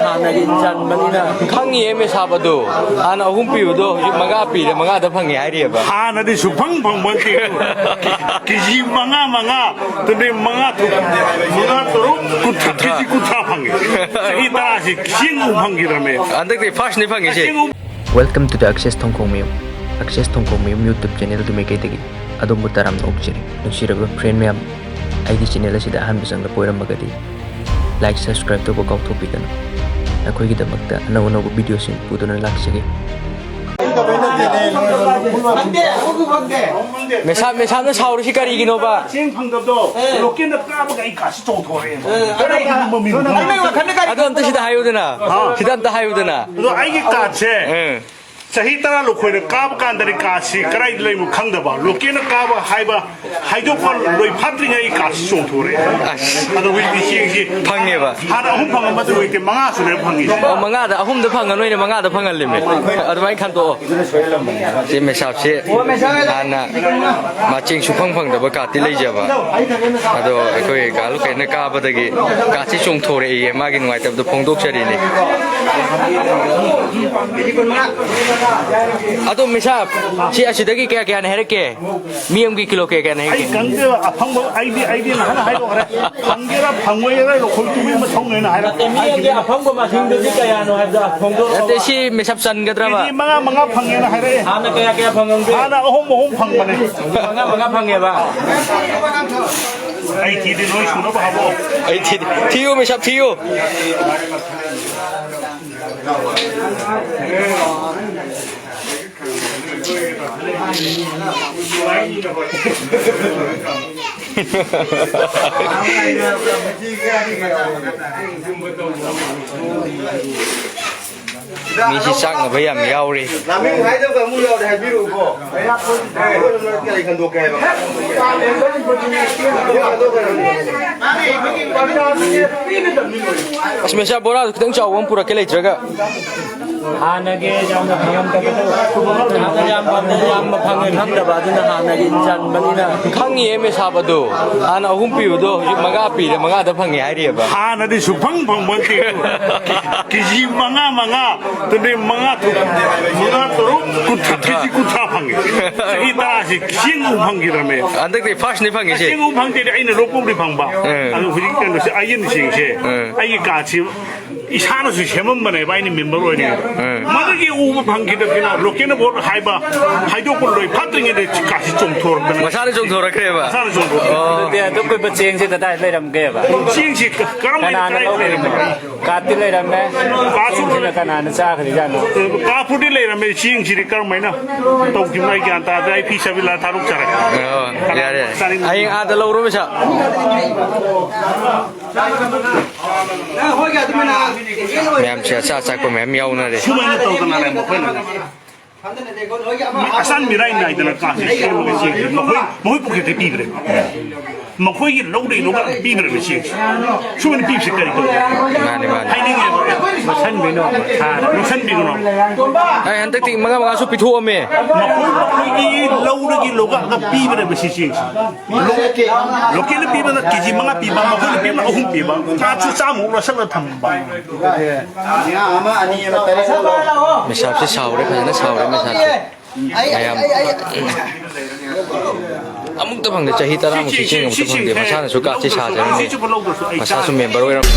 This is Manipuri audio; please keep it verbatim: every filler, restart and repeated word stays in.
ꯍꯥꯟꯅꯒꯤ ꯆꯟꯕꯅꯤꯅ꯫ ꯈꯪꯉꯤꯌꯦ ꯃꯦꯁꯥꯞ ꯑꯗꯨ꯫ ꯍꯥꯟꯅ ꯑꯍꯨꯝ ꯄꯤꯕꯗꯣ ꯍꯧꯖꯤꯛ ꯃꯉꯥ ꯄꯤꯔꯦ, ꯃꯉꯥꯗ ꯐꯪꯉꯦ ꯍꯥꯏꯔꯤꯑꯕ꯫ ꯍꯥꯟꯅꯗꯤ ꯁꯨꯐꯪ ꯐꯪꯕ ꯅꯠꯇꯦ꯫ ꯀꯦꯖꯤ ꯃꯉꯥ, ꯃꯉꯥ, ꯇꯨꯅꯦ ꯃꯉꯥ, ꯇꯔꯨꯛ, ꯃꯉꯥ, ꯇꯔꯨꯛ, ꯀꯨꯟꯊ꯭ꯔꯥ, ꯀꯦꯖꯤ ꯀꯨꯟꯊ꯭ꯔꯥ ꯐꯪꯉꯦ꯫ ꯆꯍꯤ ꯇꯔꯥꯁꯤ ꯆꯦꯡ ꯑꯃꯨꯛ ꯐꯪꯈꯤꯗ꯭ꯔꯃꯦ꯫ ꯍꯟꯗꯛꯇꯤ ꯐꯥꯔꯁꯅꯤ ꯐꯪꯉꯤꯁꯦ꯫ ꯆꯦꯡ ꯑꯃꯨꯛ Welcome to the Access ꯊꯣꯡꯈꯣꯡꯃꯌꯨꯝ꯫ Access ꯊꯣꯡꯈꯣꯡꯃꯌꯨꯝ YouTube channel ꯑꯗꯨ ꯃꯥꯏꯀꯩꯗꯒꯤ ꯑꯗꯣꯝꯕꯨ ꯇꯔꯥꯝꯅ ꯑꯣꯛꯆꯔꯤ꯫ ꯅꯨꯡꯁꯤꯔꯕ friend ꯃꯌꯥꯝ, ꯑꯩꯒꯤ channel ꯑꯁꯤꯗ ꯑꯍꯥꯟꯕ ꯆꯪꯂꯛꯄ ꯑꯣꯏꯔꯝꯃꯒꯗꯤ, like, subscribe ꯇꯧꯕ ꯀꯥꯎꯊꯣꯛꯄꯤꯒꯅꯨ꯫ ꯅꯈꯣꯏꯒꯤꯗꯃꯛꯇ ꯑꯅꯧ ꯑꯅꯧꯕ videoꯁꯤꯡ ꯄꯨꯗꯨꯅ ꯂꯥꯛꯆꯒꯦ꯫ ꯃꯦꯁꯥ, ꯃꯦꯁꯥꯅ ꯁꯥꯎꯔꯤꯁꯤ ꯀꯔꯤꯒꯤꯅꯣꯕ? ꯆꯦꯡ ꯐꯪꯗꯕꯗꯣ ꯂꯣꯀꯦꯜꯗ ꯀꯥꯕꯒ ꯑꯩ ꯀꯥꯁꯤ ꯆꯣꯡꯊꯣꯔꯛꯑꯦ꯫ ꯀꯗꯥꯏꯗꯒꯤ ꯃꯃꯤꯡ ꯈꯪꯗꯦ꯫ ꯑꯗꯣ ꯑꯝꯇ ꯁꯤꯗ ꯍꯥꯏꯌꯨꯗꯅ꯫ ꯍꯥ? ꯁꯤꯗ ꯑꯝꯇ ꯍꯥꯏꯌꯨꯗꯅ꯫ ꯑꯗꯣ ꯑꯩꯒꯤ ꯀꯥꯔꯠꯁꯦ ꯑꯦ꯫ ꯆꯍꯤ ꯇꯔꯥ ꯂꯨꯈꯣꯏꯅ ꯀꯥꯕ ꯀꯥꯟꯗꯗꯤ ꯀꯥꯔꯠꯁꯤ ꯀꯗꯥꯏꯗ ꯂꯩꯕꯅꯣ ꯈꯪꯗꯕ꯫ ꯂꯣꯀꯦꯜꯅ ꯀꯥꯕ ꯍꯥꯏꯕ ꯍꯥꯏꯗꯣꯛꯄ ꯂꯣꯏ ꯐꯥꯠꯇ꯭ꯔꯤꯉꯩ ꯑꯩ ꯀꯥꯔꯠꯁꯤ ꯆꯣꯡꯊꯣꯔꯛꯑꯦ꯫ ꯑꯁ꯫ ꯑꯗꯣ ꯍꯧꯖꯤꯛꯇꯤ ꯆꯦꯡꯁꯤ ꯐꯪꯉꯦꯕ꯫ ꯍꯥꯟꯅ ꯑꯍꯨꯝ ꯐꯪꯉꯝꯕꯗꯨ ꯍꯧꯖꯤꯛꯇꯤ ꯃꯉꯥ ꯁꯨꯔꯦ ꯐꯪꯉꯤꯁꯦ꯫ ꯑꯣ, ꯃꯉꯥꯗ, ꯑꯍꯨꯝꯗ ꯐꯪꯉ ꯅꯣꯏꯅ ꯃꯉꯥꯗ ꯐꯪꯍꯜꯂꯤꯃꯦ꯫ ꯑꯗꯨꯃꯥꯏꯅ ꯈꯟꯗꯣꯛꯑꯣ꯫ ꯆꯦ ꯃꯦꯁꯥꯞꯁꯦ ꯍꯥꯟꯅ ꯃꯥ ꯆꯦꯡ ꯁꯨꯐꯪ ꯐꯪꯗꯕ ꯀꯥꯔꯠꯇꯤ ꯂꯩꯖꯕ꯫ ꯑꯗꯣ ꯑꯩꯈꯣꯏ ꯀꯥꯂꯨ ꯀꯩꯅ ꯀꯥꯕꯗꯒꯤ ꯀꯥꯔꯠꯁꯤ ꯆꯣꯡꯊꯣꯔꯛꯏꯌꯦ꯫ ꯃꯥꯒꯤ ꯅꯨꯡꯉꯥꯏꯇꯕꯗꯣ ꯐꯣꯡꯗꯣꯛꯆꯔꯤꯅꯤ꯫ ꯑꯗꯣ ꯃꯦꯁꯥꯞ, ꯁꯤ ꯑꯁꯤꯗꯒꯤ ꯀꯌꯥ ꯀꯌꯥꯅ ꯍꯥꯏꯔꯛꯀꯦ? ꯃꯤ ꯑꯃꯒꯤ ꯀꯤꯂꯣ ꯀꯌꯥ ꯀꯌꯥꯅ ꯑꯩ ꯍꯦꯟꯒꯦ? ꯈꯪꯗꯦ, ꯑꯐꯪꯕ, ꯑꯩꯗꯤ, ꯑꯩꯗꯤ ꯅꯍꯥꯟ ꯍꯥꯏꯗꯣꯛꯈ꯭ꯔꯦ꯫ ꯐꯪꯒꯦꯔꯥ ꯐꯪꯉꯣꯏꯒꯦꯔꯥ ꯂꯨꯈꯣꯏ ꯇꯨꯕꯤ ꯃꯊꯧꯅꯦꯅ ꯍꯥꯏꯔꯛ-, ꯃꯤ ꯑꯃꯒꯤ ꯑꯐꯪꯕ ꯃꯁꯤꯡꯗꯨꯗꯤ ꯀꯌꯥꯅꯣ ꯍꯥꯏꯕꯗꯣ ꯐꯣꯡꯗꯣꯔꯛꯑꯣ꯫ ꯅꯠꯇꯦ, ꯁꯤ ꯃꯦꯁꯥꯞ ꯆꯟꯒꯗ꯭ꯔꯕ? ꯀꯦꯖꯤ ꯃꯉꯥ ꯃꯉꯥ ꯐꯪꯉꯦꯅ ꯍꯥꯏꯔꯛꯑꯦ꯫ ꯍꯥꯟꯅ ꯀꯌꯥ ꯀꯌꯥ ꯐꯪꯉꯝꯒꯦ? ꯍꯥꯟꯅ ꯑꯍꯨꯝ ꯑꯍꯨꯝ ꯐꯪꯕꯅꯦ꯫ ꯃꯉꯥ ꯃꯉꯥ ꯐꯪꯉꯦꯕ꯫ ꯑꯩ ꯊꯤꯗꯤ ꯂꯣꯏ ꯁꯨꯅꯕ ꯍꯥꯞꯄꯛꯑꯣ꯫ ꯑꯩ ꯊꯤꯗꯤ-, ꯊꯤꯌꯨ, ꯃꯦꯁꯥꯞ ꯊꯤꯌꯨ꯫ ꯃꯤꯁꯤ ꯆꯥꯛꯅꯕ ꯌꯥꯝ ꯌꯥꯎꯔꯤ꯫ ꯂꯥꯃꯤꯡ ꯍꯥꯏꯗꯕ ꯑꯃꯨꯛ ꯌꯥꯎꯔꯦ ꯍꯥꯏꯕꯤꯔꯛꯎꯀꯣ꯫ ꯑꯩꯈꯣꯏꯅ ꯃꯔꯛꯇ ꯑꯩ ꯈꯟꯗꯣꯛꯀꯦ ꯍꯥꯏꯕ꯫ ꯑꯁ, ꯃꯦꯁꯥ, ꯕꯣꯔꯥꯗꯨ ꯈꯤꯇꯪ ꯆꯥꯎꯕ ꯑꯃ ꯄꯨꯔꯛꯀꯦ ꯂꯩꯇ꯭ꯔꯒ꯫ ꯍꯥꯟꯅꯒꯤ ꯌꯥꯝꯅ ꯐꯪꯉꯝꯗꯕꯗꯣ ꯍꯥꯟꯅ ꯌꯥꯝ ꯄꯥꯝꯅ ꯌꯥꯝꯅ ꯐꯪꯉꯦ ꯈꯪꯗꯕ ꯑꯗꯨꯅ ꯍꯥꯟꯅꯒꯤ ꯆꯟꯕꯅꯤꯅ꯫ ꯈꯪꯉꯤꯍꯦ ꯃꯦꯁꯥꯞ ꯑꯗꯣ꯫ ꯍꯥꯟꯅ ꯑꯍꯨꯝ ꯄꯤꯕꯗꯣ ꯍꯧꯖꯤꯛ ꯃꯉꯥ ꯄꯤꯔꯦ, ꯃꯉꯥꯗ ꯐꯪꯉꯦ ꯍꯥꯏꯔꯤꯑꯕ꯫ ꯍꯥꯟꯅꯗꯤ ꯁꯨꯡꯐꯪ ꯐꯪꯕ ꯅꯠꯇꯦ꯫ ꯀꯦꯖꯤ ꯃꯉꯥ ꯃꯉꯥ, ꯑꯗꯨꯗꯤ ꯃꯉꯥ ꯇꯔꯨꯛ, ꯃꯉꯥ ꯇꯔꯨꯛ, ꯀꯨꯟꯊ꯭ꯔꯥ, ꯀꯦꯖꯤ ꯀꯨꯟꯊ꯭ꯔꯥ ꯐꯪꯉꯦ꯫ ꯆꯍꯤ ꯇꯔꯥꯁꯤ ꯆꯦꯡ ꯑꯃꯨꯛ ꯐꯪꯈꯤꯗ꯭ꯔꯃꯦ꯫ ꯍꯟꯗꯛꯇꯤ ꯐꯥꯔꯁꯅꯤ ꯐꯪꯉꯤꯁꯦ꯫ ꯆꯦꯡ ꯑꯃꯨꯛ ꯐꯪꯗꯦꯗꯤ ꯑꯩꯅ ꯂꯣꯛꯄꯕꯨꯗꯤ ꯐꯪꯕ꯫ ꯎꯝ꯫ ꯑꯗꯨ ꯍꯧꯖꯤꯛ ꯀꯩꯅꯣꯁꯦ, ꯑꯌꯦꯟ ꯆꯦꯡꯁꯦ ꯎꯝ꯫ ꯑꯩꯒꯤ ꯀꯥꯔꯠꯁꯤ ꯏꯁꯥꯅꯁꯨ ꯁꯦꯝꯃꯝꯕꯅꯦꯕ, ꯑꯩꯅ ꯃꯦꯝꯕꯔ ꯑꯣꯏꯔꯤꯉꯩꯗ꯫ ꯎꯝ꯫ ꯃꯗꯨꯒꯤ ꯎꯕ ꯐꯪꯈꯤꯗꯕꯁꯤꯅ ꯂꯣꯀꯦꯜ ꯕꯣꯔꯗ ꯍꯥꯏꯕ ꯍꯥꯏꯗꯣꯛꯄ ꯂꯣꯏ ꯐꯠꯇ꯭ꯔꯤꯉꯩꯗ ꯀꯥꯔꯠꯁꯤ ꯆꯣꯡꯊꯣꯔꯛꯇꯅ꯫ ꯃꯁꯥꯅ ꯆꯣꯡꯊꯣꯔꯛꯈ꯭ꯔꯦꯕ? ꯃꯁꯥꯅ ꯆꯣꯡꯊꯣꯔꯛꯈ꯭ꯔꯦ꯫ ꯑꯣ꯫ ꯑꯗꯨꯗꯤ ꯑꯗꯨ ꯀꯨꯏꯕ ꯆꯦꯡꯁꯦ ꯀꯗꯥꯏ ꯂꯩꯔꯝꯒꯦꯕ? ꯆꯦꯡꯁꯤ ꯀ-, ꯀꯔꯝ ꯍꯥꯏꯅ ꯀꯅꯥꯅ ꯀꯗꯥꯏ ꯂꯧꯈ꯭ꯔꯤꯅꯣ? ꯂꯩꯔꯝꯒꯦ? ꯀꯥꯔꯠꯇꯤ ꯂꯩꯔꯝꯃꯦ꯫ ꯀꯥꯔꯠꯁꯨ ꯆꯦꯡꯁꯤꯅ ꯀꯅꯥꯅ ꯆꯥꯈ꯭ꯔꯤꯖꯥꯠꯅꯣ? ꯀꯥꯔꯠꯄꯨꯗꯤ ꯂꯩꯔꯝꯃꯦ, ꯆꯦꯡꯁꯤꯗꯤ ꯀꯔꯝ ꯍꯥꯏꯅ ꯇꯧꯈꯤꯕꯅꯣ ꯑꯩ ꯒ꯭ꯌꯥꯟ ꯇꯥꯗ꯭ꯔꯦ꯫ ꯑꯩ ꯐꯤ ꯁꯥꯕꯤꯂꯥ ꯊꯥꯗꯣꯛꯆꯔꯦ꯫ ꯑꯣ, ꯌꯥꯔꯦ, ꯌꯥꯔꯦ꯫ ꯆꯥꯅꯤꯡ- ꯍꯌꯦꯡ ꯑꯥꯗ ꯂꯧꯔꯣ ꯄꯩꯁꯥ꯫ ꯃꯌꯥꯝꯁꯦ ꯑꯆꯥ ꯑꯆꯥꯛꯄ ꯃꯌꯥꯝ ꯌꯥꯎꯅꯔꯦ꯫ ꯁꯨꯃꯥꯏꯅ ꯇꯧꯗꯅ ꯂꯩ ꯃꯈꯣꯏꯅ꯫ ꯑꯁꯥꯟ ꯃꯤꯔꯥꯏ ꯅꯥꯏꯗꯅ ꯀꯥꯁꯦ ꯁꯦꯝꯃꯒ ꯆꯦꯡꯁꯦ ꯃꯈꯣꯏ, ꯃꯈꯣꯏ ꯄꯨꯈ꯭ꯔꯤꯗ ꯄꯤꯕꯅꯦ꯫ ꯃꯈꯣꯏꯒꯤ ꯂꯧꯗꯩ ꯂꯧꯔꯒ ꯄꯤꯕꯅꯦꯕ ꯆꯦꯡꯁꯦ꯫ ꯁꯨꯃꯥꯏꯅ ꯄꯤꯕꯁꯦ ꯀꯔꯤ ꯇꯧꯕ? ꯃꯥꯅꯦ, ꯃꯥꯅꯦ꯫ ꯍꯥꯏꯅꯤꯡꯉꯦꯕ꯫ ꯂꯧꯁꯟꯕꯤꯅꯣ꯫ ꯑꯩ ꯍꯟꯗꯛꯇꯤ ꯃꯉꯥ ꯃꯉꯥꯁꯨ ꯄꯤꯊꯣꯛꯑꯝꯃꯦ꯫ ꯃꯈꯣꯏ, ꯃꯈꯣꯏꯒꯤ ꯂꯧꯗꯒꯤ ꯂꯧꯔꯛꯑꯒ ꯄꯤꯕꯅꯦꯕ ꯁꯤ ꯆꯦꯡꯁꯦ꯫ ꯂꯣꯀꯦꯜꯅ ꯄꯤꯕꯅ ꯀꯦꯖꯤ ꯃꯉꯥ ꯄꯤꯕ, ꯃꯈꯣꯏꯅ ꯄꯤꯕꯅ ꯑꯍꯨꯝ ꯄꯤꯕ, ꯀꯥꯔꯠꯁꯨ ꯆꯥꯝꯃꯃꯨꯛ ꯂꯧꯁꯜꯂꯒ ꯊꯝꯕ꯫ ꯃꯉꯥ ꯑꯃ, ꯑꯅꯤ ꯑꯃ, ꯇꯔꯦꯠ ꯑꯃ꯫ ꯃꯦꯁꯥꯞꯁꯦ ꯁꯥꯎꯔꯦ, ꯐꯖꯅ ꯁꯥꯎꯔꯦ ꯃꯦꯁꯥꯞꯁꯦ꯫ ꯃꯌꯥꯝ ꯑꯃꯨꯛꯇ ꯐꯪꯗꯦ, ꯆꯍꯤ ꯇꯔꯥꯃꯨꯛꯁꯤ ꯆꯦꯡ ꯑꯃꯨꯛꯇ ꯐꯪꯗꯦ꯫ ꯃꯁꯥꯅꯁꯨ ꯀꯥꯔꯠꯁꯦ ꯁꯥꯖꯔꯝꯃꯤ꯫ ꯃꯁꯥꯁꯨ ꯃꯦꯝꯕꯔ ꯑꯣꯏꯔꯝꯃꯤ꯫